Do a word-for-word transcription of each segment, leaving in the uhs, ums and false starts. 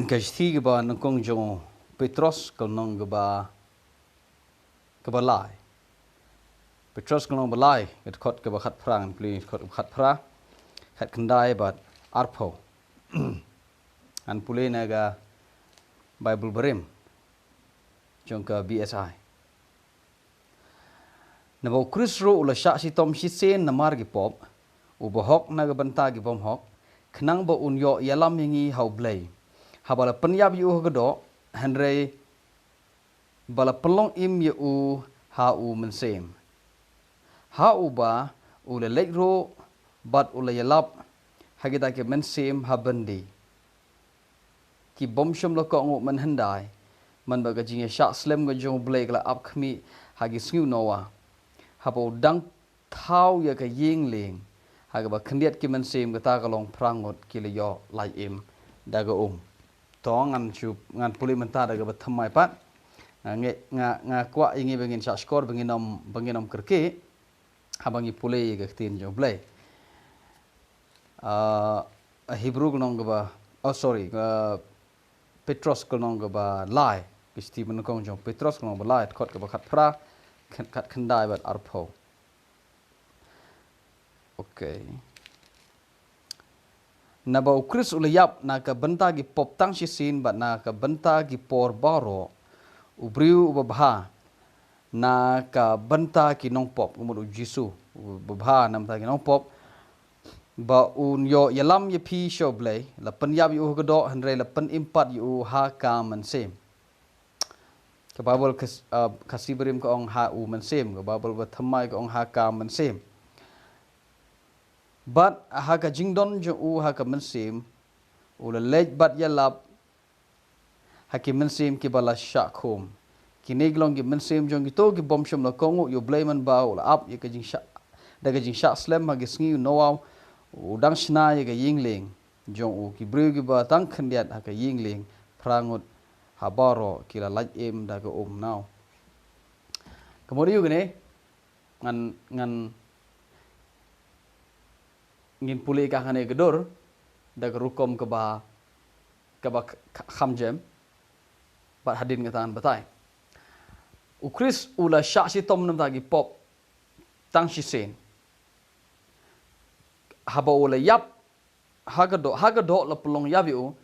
Ka shithi kaba nyngkong jong u Petros ka lynnong kaba, kaba lai. Petros ka lynnong kaba lai, ka dkhot kaba khatphra, ngan pule dkhot kaba khatphra, khatkhyndai bad arphew. Ngan pule na ka Baibl barim jong ka B S I. Naba u Khrist ruh u la shah shitom shisien namar ki pop, u bahok na ka bynta ki bymhok, khnang ba un ïoh ïalam ïa ngi ha u Blei. Haba la pynïap ïa u ha ka doh, hynrei ba la pynlong im ïa u ha u mynsiem. Ha uba u la leit ruh bad u la ïalap ha kita ki mynsiem ha byndi, ki bym shym la kohnguh mynhyndai, man ba ka jingïashah slem ka jong u Blei ka la ap khmih ha ki sngi u Noah, haba u dang thaw ïa ka ïing lieng ha kaba khyndiat ki mynsiem, kata ka long phra ngut ki la ïoh lait im da ka um. To ngan shu, ngan pule mynta da kaba thymmai pat. Nga, nga, nga kwah ïa ngi ba ngin shah shkor, ba ngin ym, ba ngin ym kyrkieh haba ngi pule ïa ka ktien jong u Blei. Ah, Hebru ka lynnong kaba, oh, sorry, ah, Petros ka lynnong kaba lai. Ka shithi ba nyngkong jong u Petros ka lynnong kaba lai, dkhot kaba khatphra, khat, khatkhyndai bad arphew. Okay. Naba u Khrist u la ïap na ka bynta ki pop tang shisien bad na ka bynta ki por baroh, u briew uba bha na ka bynta ki nongpop, ka mut u Jisu, uba bha na ka bynta ki nongpop, ba un ïoh ïalam ïa phi sha u Blei, la pynïap ïa u ha ka doh, hynrei la pynim pat ïa u ha ka mynsiem. Ka Baibl Khas-, ah, Khasi barim ka ong ha u mynsiem, ka Baibl bathymmai ka ong ha ka mynsiem. Bad ha ka jingdon jong u ha ka mynsiem, u la leit bad ïalap ha ki mynsiem kiba la shah khum. Kine ki long ki mynsiem jong kito ki bym shym la kohnguh ïa u Blei, man ba u la ap ïa ka jingshah, da ka jingshah slem ha ki sngi u Noah, u dang shna ïa ka ïing lieng jong u. Ki briew kiba tang khyndiat ha ka ïing lieng, phra ngut ha baroh ki la lait im da ka um. Now, ka mut aïu kane? Ngan, ngan, ngin pule ka kane ka dur da ka rukom kaba, kaba k-, k-, kham jem, bad hadien kata ngan batai. U Khrist u la shah shitom na ka bynta ki pop tang shisien. Haba u la ïap ha ka doh, ha ka doh la pynlong ïap ïa u,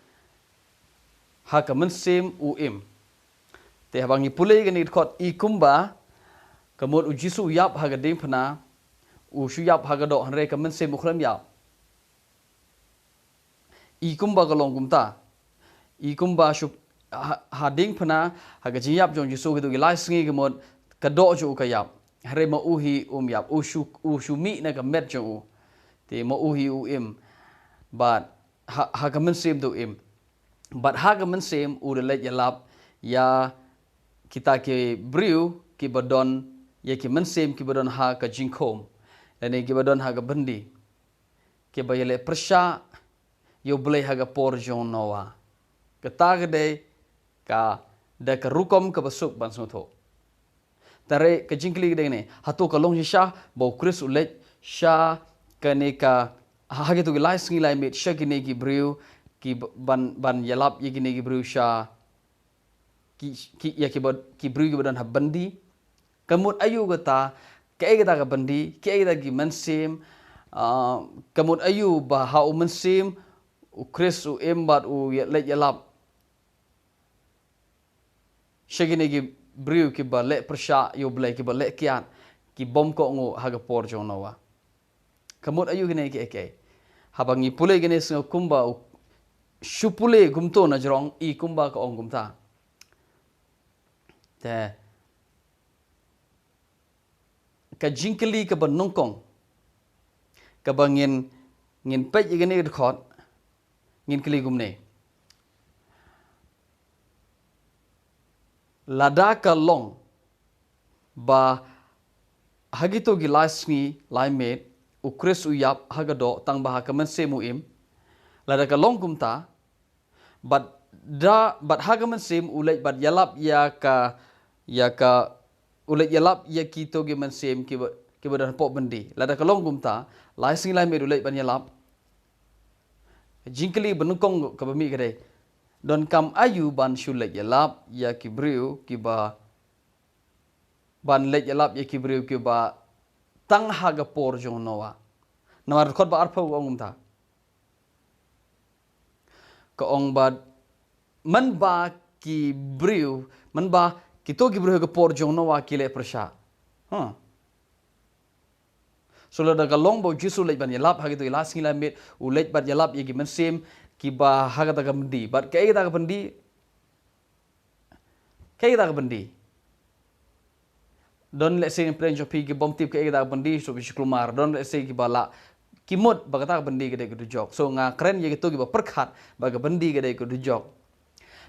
ha ka mynsiem u im. Te haba ngi pule kane ka dkhot, i kumba, ka mut u Jisu u ïap ha ka diengphna, u shu ïap ha ka doh, hynrei ka mynsiem u khlem ïap. I kumba ka long kumta. I kumba shu ha, ha diengphna, ha ka jingïap jong u Jisu kito ki lai sngi, ka mut ka doh jong u ka ïap. Hynrei ma u hi um ïap, u shu, u shu mih na ka met jong u. Te ma u hi u im. Bad ha, ha ka mynsiem te u im. Bad ha ka mynsiem u la leit ïalap ïa kita ki briew kiba don, ïa ki mynsiem kiba don ha ka jingkhum, lane kiba don ha ka byndi, kiba ïaleh pyrshah ïa u Blei ha ka por jong u Noah. Kata ka dei ka, da ka rukom kaba suk ban sngewthuh. Tare ka jingkylli ka dei kane, hato ka long shisha ba u Khrist u leit sha kane ka, ha, ha kito ki lai sngi lai miet sha kine ki briew, ki b-, ban, ban ïalap ïa kine ki briew sha, ki, ki, ïa kiba, ki briew kiba don ha byndi? Ka mut aïu kata, kaei kata ka byndi, kaei kata ki mynsiem, ah, ka mut aïu ba ha u mynsiem u Khrist u im bad u ïa-, leit ïalap sha kine ki briew kiba leh pyrshah ïa u Blei, kiba leh kiad, ki bym kohnguh ha ka por jong u Noah. Ka mut aïu kine kiei kiei? Haba ngi pule kine sngew kumba u shu pule kumto na jrong, i kumba ka ong kumta. Te ka jingkylli kaba nyngkong kaba ngin, ngin peit ïa kane ka dkhot, ngin kylli kumne. Lada ka long ba ha kito ki lai sngi lai miet u Khrist u ïap ha ka doh tang ba ha ka mynsiem u im, lada ka long kumta, bad da, bad ha ka mynsiem u leit bad ïalap ïa ka, ïa ka, u leit ïalap ïa kito ki mynsiem kiba, kiba don hapoh byndi. Lada ka long kumta, lai sngi lai miet u leit ban ïalap. Jingkylli ba nyngkong kaba mih ka dei, donkam aïu ban shu leit ïalap ïa ki briew kiba, ban leit ïalap ïa ki briew kiba tang ha ka por jong Noah? Namar dkhot ba arphew ka ong kumta. Ka ong ba mynba ki briew, mynba kito ki briew ha ka por jong Noah ki leh pyrshah. Huh. So lada ka long ba u Jisu u leit ban ïalap ha kito ki lai sngi lai miet, u leit ban ïalap ïa ki mynsiem kiba ha kata ka byndi. Bad kaei kata ka byndi? Kaei kata ka byndi? Don lehse na pdeng jong phi ki bym tip kaei kata ka byndi, so phi shu kulmar. Don lehse kiba lah ki mut ba kata ka byndi ka dei ka dujok. So nga kren ïa kito kiba pyrkhat ba ka byndi ka dei ka dujok.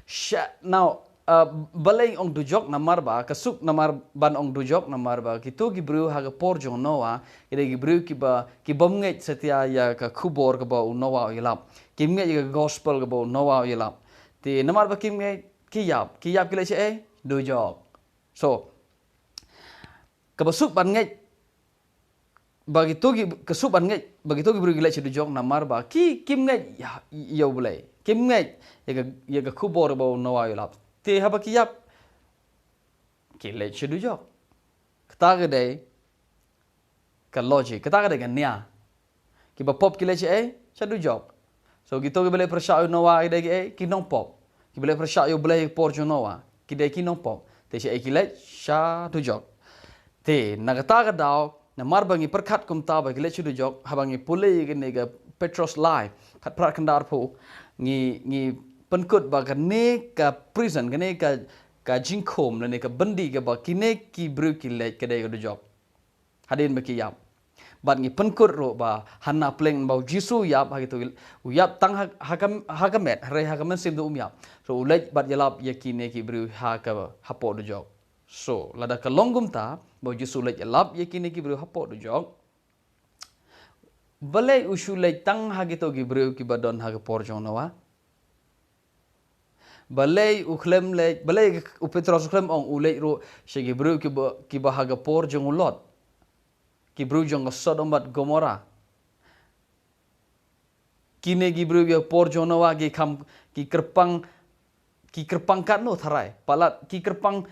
Sha, now, uh, balei ong dujok? Namar ba ka suk namar ban ong dujok namar ba kito ki briew ha ka por jong Noah ki dei ki briew kiba, ki bym ngeit satia ïa ka khubor kaba u Noah u ïalap. Kim ngeit ïa ka gospel kaba u Noah u ïalap. Te namar ba kim ngeit, ki ïap, ki ïap, ki leit shaei? Dujok. So kaba suk ban ngeit ba kito ki, ka suk ban ngeit ba kito ki briew ki leit sha dujok namar ba ki, kim ngeit ïa, ïa U Blei. Kim ngeit ïa ka, ïa ka khubor ba u Noah u ïalap. Te haba ki ïap, ki leit sha dujok. Kata ka dei ka logic, kata ka dei ka nia. Kiba pop ki leit shaei? Sha dujok. So kito kiba leh pyrshah ïa u Noah ki dei kiei? Ki nongpop. Kiba leh pyrshah ïa U Blei ha ka por jong u Noah ki dei ki nongpop. Te shaei ki leit? Sha dujok. Te na kata ka daw, namar ba ngi pyrkhat kumta ba ki leit sha dujok, haba ngi pule ïa kane ka Petros lai khatphra khyndai arphew, ngi, ngi pynkut ba kane ka prison, kane ka, ka jingkhum lane ka byndi kaba kine ki briew ki leit ka dei ka dujok. Hadien ba ki ïap. Bad ngi pynkut ruh ba hana pleng ba u Jisu u ïap ha kito, u ïap tang ha, ha ka, ha ka met, hynrei ha ka mynsiem te um ïap. So u leit bad ïalap ïa kine ki briew ha ka, hapoh dujok. So lada ka long kumta ba u Jisu u leit ïalap ïa kine ki briew hapoh dujok, balei u shu leit tang ha kito ki briew kiba don ha ka por jong u Noah? Balei u khlem leit, balei u Petros u khlem ong u leit ruh sha ki briew kiba, kiba ha ka por jong u Lot, ki briew jong ka Sodom bad Gomorrah? Kine ki briew ki ha ka por jong u Noah ki kham, ki kyrpang, ki kyrpang katno tharai, palat, ki kyrpang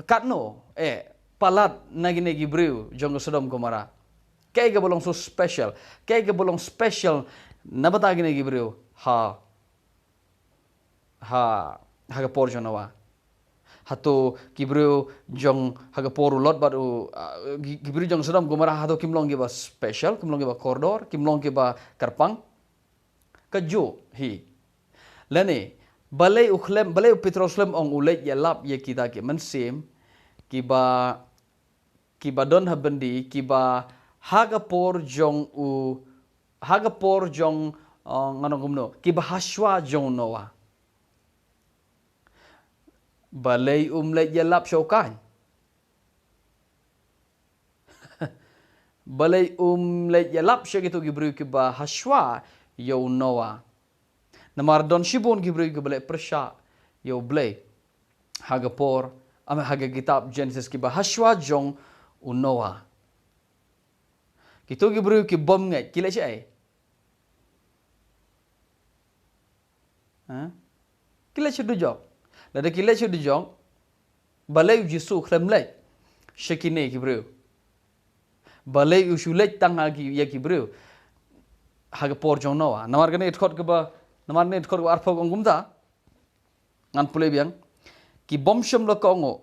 katno, eh, palat na kine ki briew jong ka Sodom Gomorrah? Kaei kaba long so special? Kaei kaba long special na bynta kine ki briew ha, ha, ha ka por jong u Noah? Hato ki briew jong, ha ka por u Lot bad u, ah, ki, ki briew jong Sodom Gomorrah hato kim long kiba special, kim long kiba kordor, kim long kiba kyrpang? Kajuh hi. Lane balei u khlem, balei u Petros u khlem ong u leit ïalap ïa kita ki mynsiem kiba, kiba don ha byndi, kiba ha ka por jong u, ha ka por jong, uh, ngan ong kumno, kiba hashwa jong u Noah? Balei um leit ïalap sha u Kain? Balei um leit ïalap sha kito ki briew kiba hashwa ïa u Noah? Namar don shibun ki briew kiba leh pyrshah ïa U Blei ha ka por, am, ha ka kitab Genesis, kiba hashwa jong u Noah. Kito ki briew ki bym ngeit ki leit shaei? Ha? Ki leit sha dujok. Lada ki leit sha dujok, balei u Jisu u khlem leit sha kine ki briew? Balei u shu leit tang ha ki, ïa ki briew ha ka por jong u Noah? Namar kane ka dkhot kaba, namar kane ka dkhot kaba arphew ka ong kumta. Ngan pule biang. Ki bym shym la kohnguh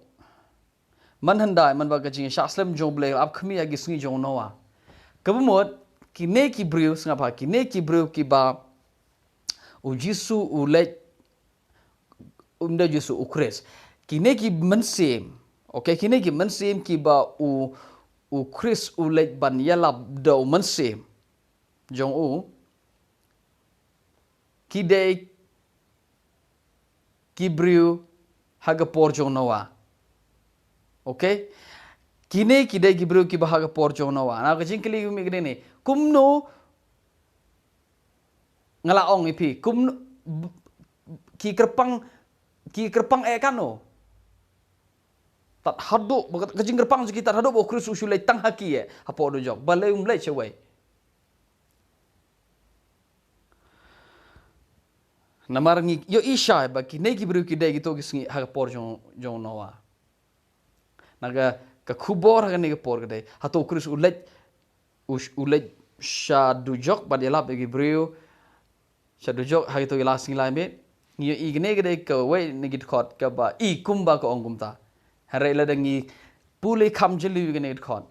man hyndai, man ba ka jingshah slem jong U Blei ka la ap khmih ha ki sngi jong u Noah. Kaba mut, kine ki briew, sngap ha, kine ki briew kiba u Jisu u leit, um dei u Jisu, u Khrist. Kine ki mynsiem, okay, kine ki mynsiem kiba u, u Khrist u leit ban ïalap da u Mynsiem jong u, ki dei ki briew ha ka por jong u Noah. Okay? Kine ki dei ki briew kiba ha ka por jong u Noah. Nangta ka jingkylli ka mih ka dei ne, kumno, nga la ong ïa phi, kumno, b-, ki kyrpang, ki kyrpang eh katno? Tad haduh, ba ka, ka jingkyrpang jong ki tad haduh ba u Khrist u shu leit tang ha ki eh, hapoh dujok. Balei um leit shawei? Namar ngi ïohi shai ba kine ki briew ki dei kito ki sngi ha ka por jong, jong Noah. Na ka, ka khubor ha kane ka por ka dei, hato u Khrist u leit, u, u leit sha dujok ban ïalap ïa ki briew sha dujok ha kito ki lai sngi lai miet? Ngi ïohi kane ka dei kawei na ki dkhot kaba i kumba ka ong kumta. Hynrei lada ngi pule kham jylliew ïa kane ka dkhot,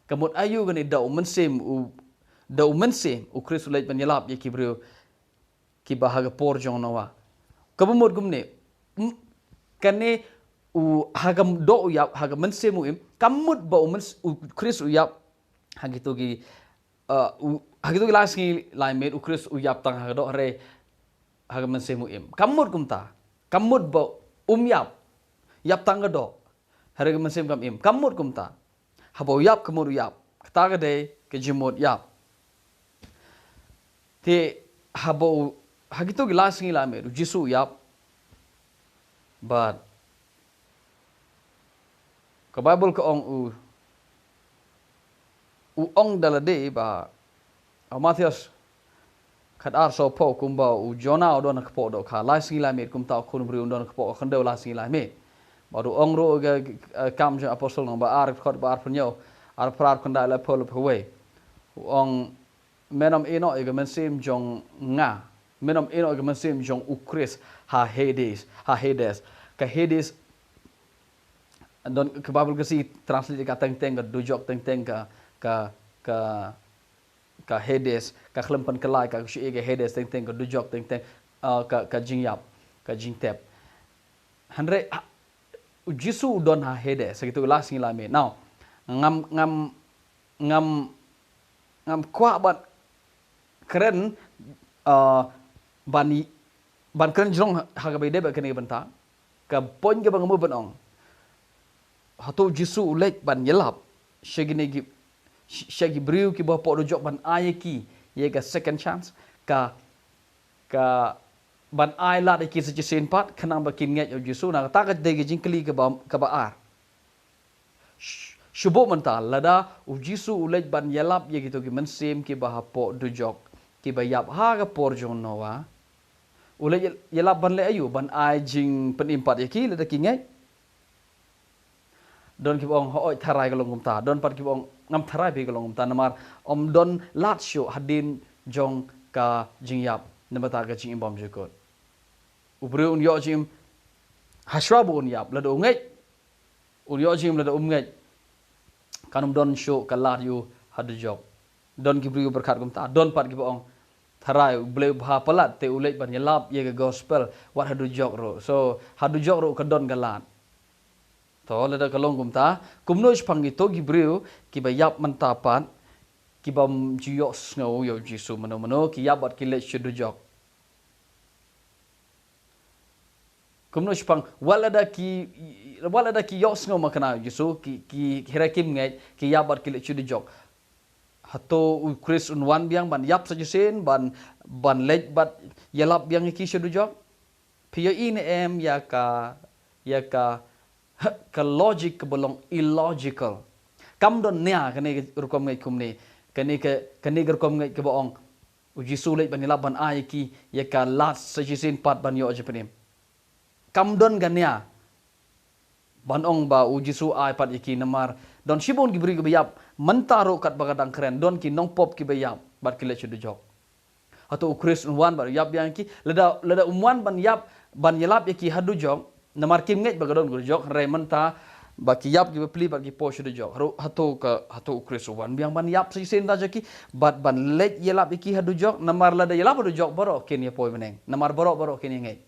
ka mut aïu kane, da u Mynsiem u, da u Mynsiem u Khrist u leit ban ïalap ïa ki briew kiba ha ka por jong Noah. Kaba mut kumne, m-, kane u ha ka doh u ïap, ha ka Mynsiem u im, kam mut ba u Myns-, u Khrist u ïap ha kito ki, uh, u, ha kito ki lai sngi lai miet u Khrist u ïap tang ha ka doh, hynrei ha ka Mynsiem u im. Kam mut kumta. Kam mut ba um ïap, ïap tang ka doh, hynrei ka Mynsiem kam im. Kam mut kumta. Haba u ïap ka mut u ïap. Kata ka dei ka jingmut ïap. Te haba u, ha kito ki lai sngi lai miet u Jisu u ïap. Bad ka Baibl ka ong u, u ong da lade ba, ha Mathaios khatar sawphew, kumba u Jonah u don ha ka kpoh dohkha lai sngi lai miet, kumta u Khun u Briew un don ha ka kpoh ka khyndew lai sngi lai miet. Bad u ong ruh ka, ka, ka Kam jong Apostol lynnong ba ar, dkhot ba arphew hynñiew, arphew phra, arphew khyndai, laiphew, laiphew wei. U ong, men ym ïehnoh ïa ka mynsiem jong nga, men ym ïehnoh ïa ka mynsiem jong u Khrist ha Hades, ha Hades. Ka Hades, don ka Baibl ka shu translate ka teng teng ka dujok, teng teng ka, ka, ka, ka Hades, ka khlem pynkylla ka shu ïa ka Hades, teng teng ka dujok, teng teng, uh, ka, ka jingïap, ka jingtep. Hynrei, ha, u Jisu u don ha Hades ha kito ki lai sngi lai miet. Now, ngam, ngam, ngam, ngam kwah ban kren, uh, ban, ban kren jrong ha kaba ïadei bad kane ka bynta. Ka point kaba nga mut ban ong, hato u Jisu u leit ban ïalap sha kine ki, sha ki briew kiba hapoh dujok ban ai ïa ki ïa ka second chance, ka, ka ban ai lad ïa ki sa shisien pat khnang ba kin ngeit ïa u Jisu? Na kata ka dei ka jingkylli kaba, kaba ar. Sh-, shu buh mynta, lada u Jisu u leit ban ïalap ïa kito ki mynsiem kiba hapoh dujok, kiba ïap ha ka por jong u Noah, u leit ïal-, ïalap ban leh aïu? Ban ai jingpynim pat ïa ki lada ki ngeit? Don kiba ong, hooid, tharai ka long kumta. Don pat kiba ong, ngam tharai phi ka long kumta, namar ym don lad shuh hadien jong ka jingïap na bynta ka jingim bymjukut. U briew un ïoh jingim ha shuwa ba un ïap, lada u ngeit, un ïoh jingim, lada um ngeit, kan ym don shuh ka lad ïa u ha dujok. Don ki briew pyrkhat kumta, don pat kiba ong, tharai U Blei u bha palat te u leit ban ïalap ïa ka gospel wat ha dujok ruh. So ha dujok ruh ka don ka lad. To lada ka long kumta, kumno shaphang kito ki briew kiba ïap mynta pat, kibym ju ïohsngew ïa u Jisu mano mano, ki ïap bad ki leit sha dujok? Kumno shaphang, wat lada ki, wat lada ki ïohsngew makna ïa u Jisu, ki, ki, hynrei kim ngeit, ki ïap bad ki leit sha dujok? Hato u Khrist un wan biang ban ïap sa shisien, ban, ban leit bad ïalap biang ïa ki sha dujok? Phi ïohi ne em ïa ka, ïa ka, ka logic kaba long illogical? Kam don nia kane ka rukom ngeit kumne, kane ka, kane ka rukom ngeit kaba ong u Jisu u leit ban ïalap ban ai ïa ki ïa ka lad sa shisien pat ban ïoh jingpynim. Kam don ka nia ban ong ba u Jisu ai pat ïa ki, namar don shibun ki briew kiba ïap mynta ruh katba ka dang kren, don ki nongpop kiba ïap bad ki leit sha dujok. Hato u Khrist un wan bad ïap biang ïa ki? Lada, lada um wan ban ïap, ban ïalap ïa ki ha dujok, namar kim ngeit ba ka don ka dujok, hynrei mynta ba ki ïap ki bapli bad ki poi sha dujok, hato, hato ka, hato u Khrist un wan biang ban ïap sa shisien da jong ki bad ban leit ïalap ïa ki ha dujok? Namar lada ïalap ha dujok, baroh kin ïa poi bneng, namar baroh, baroh kin ïa ngeit.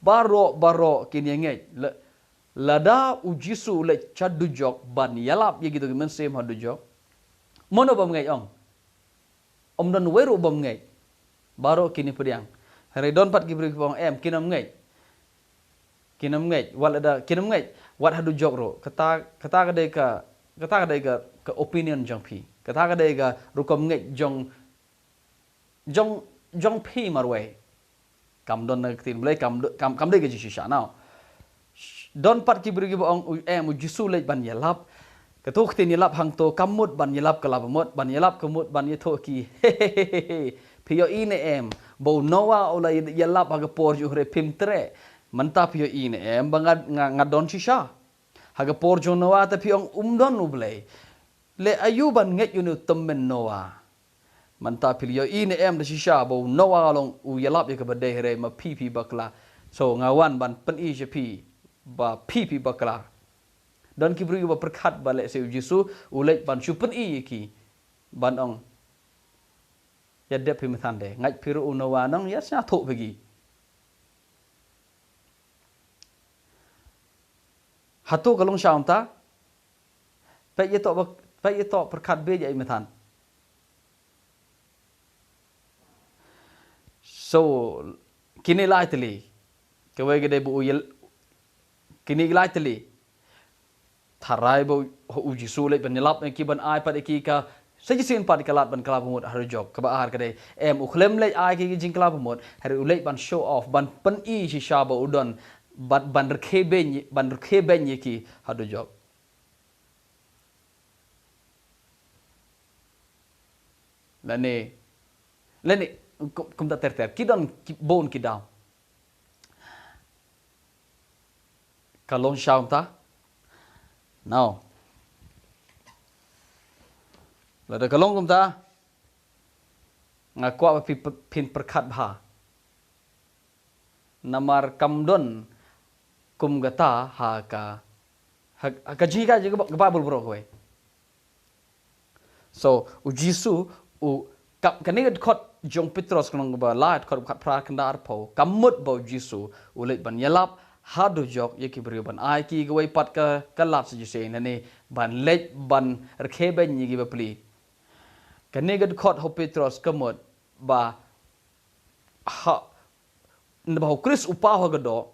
Baroh, baroh kin ïa ngeit. La-, lada u Jisu u leit sha dujok ban ïalap ïa kito ki mynsiem ha dujok, mano bym ngeit, ong? Ym don uwei ruh bym ngeit. Baroh kin ïa pdiang. Hynrei don pat ki briew kiba ong, em, kin ym ngeit. Kin ym ngeit, wat lada, kin ym ngeit wat ha dujok ruh. Kata, kata ka dei ka, kata ka dei ka, ka opinion jong phi. Kata ka dei ka rukom ngeit jong, jong, jong phi marwei. Kam don na ka ktien Blei, kam do-, kam, kam dei ka jingshisha. Now, sh-, don pat ki briew kiba ong, u, em, u Jisu u leit ban ïalap Kato ka ktien ïalap hangto kam mut ban ïalap ka lap mut, ban ïalap ka mut ban ïathuh ki. Phi ïohi ne em ba u Noah u la ïalap ha ka por jong u hynrei phim treh. Mynta phi ïohi ne em ba nga, nga, nga don shisha. Ha ka por jong u Noah te phi ong um don U Blei. Leh aïu ban ngeit ïa une u tymmen Noah? Mynta phi ïohi ne em da shisha ba u Noah u la ong u ïalap ïa kaba dei hynrei ma phi phi bakla. So nga wan ban pyni sha phi ba phi phi bakla. Don ki briew ba pyrkhat ba lehse u Jisu u leit ban shu pyni ïa ki, ban ong, ïa dep phi mynta de, ngait phi ruh u Noah nong ïa sñiawthuh phi ki. Hato ka long sha mynta? Peit ïa to ba, peit ïa to pyrkhat beit ïa i mynta. So kine lai tylli, kawei ka dei ba u ïal, kine lai tylli. Tharai ba u Jisu u leit ban ïalap ïa ki, ban ai pat ïa ki ka, sa shisien pat ka lad ban kylla ba mut ha dujok. Kaba ar ka dei, em, u khlem leit ai ki jingkylla ba mut, hynrei u leit ban show off, ban pyni shisha ba u don, ban, ban rkhie beiñ, ban rkhie beiñ ïa ki ha dujok. Lane, lane, kum, kumta ter ter. Ki don ki, bun ki daw. Ka long sha mynta? Now, lada ka long kumta, nga kwah ba phi, phin pyrkhat bha. Namar kam don kum kata ha ka, ha, ha ka jinghikai jong ka Baibl baroh kawei. So u Jisu u, ka, kane ka dkhot jong Petros ka long kaba lai, dkhot kaba khatphra, khyndai, arphew, kam mut ba u Jisu u leit ban ïalap ha dujok ïa ki briew, ban ai ki kawei pat ka, ka lad sa shisien, lane ban leit ban rkhie beiñ ïa ki bapli. Kane ka dkhot ha u Petros ka mut ba ha, naba ha u Khrist u paw ha ka doh,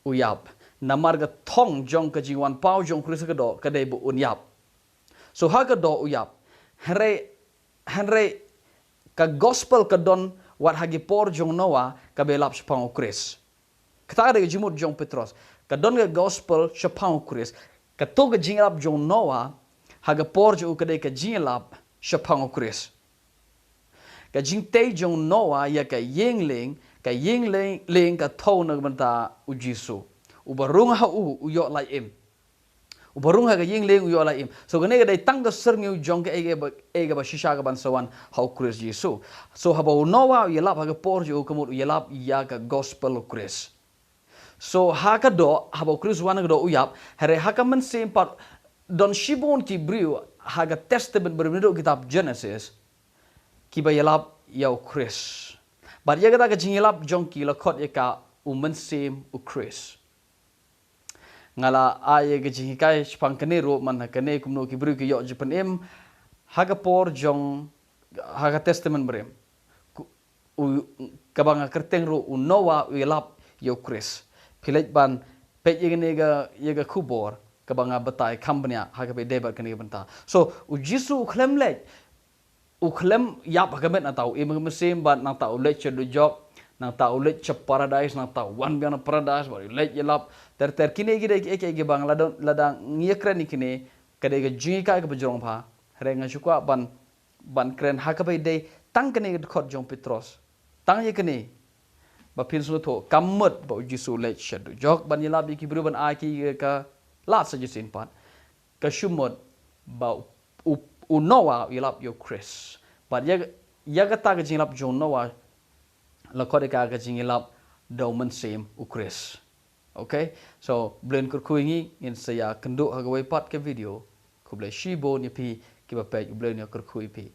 u ïap. Namar ka thong jong ka jingwan paw jong u Khrist ha ka doh ka dei ba un ïap. So ha ka doh u ïap. Hynrei, hynrei ka gospel ka don wat ha ki por jong Noah kaba ïalap shaphang u Khrist. Kata ka dei ka jingmut jong Petros. Ka don ka gospel shaphang u Khrist. Kato ka jingïalap jong Noah ha ka por jong u ka dei ka jingïalap shaphang u Khrist. Ka jingtei jong Noah ïa ka ïing lieng, ka ïing lieng, lieng ka thew na ka bynta u Jisu. Uba rung ha u, u ïoh lait im. Uba rung ha ka ïing lieng u ïoh lait im. So kane ka dei tang ka syrngiew jong kaei kaba, kaei kaba shisha kaban sa wan ha u Khrist Jisu. So haba u Noah u ïalap ha ka por jong u ka mut u ïalap ïa ka gospel u Khrist. So ha ka doh, haba u Khrist u wan ha ka doh u ïap, hynrei ha ka mynsiem pat don shibun ki briew ha ka Testament Barim naduh kitab Genesis kiba ïalap ïa u Khrist. Bad ïa kata ka jingïalap jong ki la khot ïa ka u Mynsiem u Khrist. Nga la ai ïa ka jinghikai shaphang kane ruh, man ha kane kumno ki briew ki ïoh jingpynim ha ka por jong, ha ka Testament Barim. Ku-, u, kaba nga kyrteng ruh u Noah u ïalap ïa u Khrist. Phi leit ban peit ïa kane ka, ïa ka khubor kaba nga batai kham bniah ha kaba ïadei bad kane ka bynta. So u Jisu u khlem leit, u khlem ïap ha ka met, nangta u im ha ka mynsiem bad nangta u leit sha dujok, nangta u leit sha paradise, nangta u wan biang na paradise bad u leit ïalap. Ter ter, kine ki dei kiei kiei kiba nga, lada, lada ngi ïakren ïa kine ka dei ka jinghikai kaba jrong bha. Hynrei nga shu kwah ban, ban kren ha kaba ïadei tang kane ka dkhot jong Petros. Tang ïa kane ba phin sngewthuh, kam mut ba u Jisu u leit sha dujok ban ïalap ïa ki briew ban ai ki ïa ka lad sa shisien pat. Ka shu mut ba u, u, u Noah u ïalap ïa u Khrist. Bad ïa, ïa kata ka jingïalap jong u Noah la khot ïa ka ka jingïalap da u Mynsiem u Khrist. Okay? So, U Blei un kyrkhu ïa ngi, ngin sa ïakynduh ha kawei pat ka video. Khublei shibun ïa phi kiba peit, U Blei un ïakyrkhu ïa phi.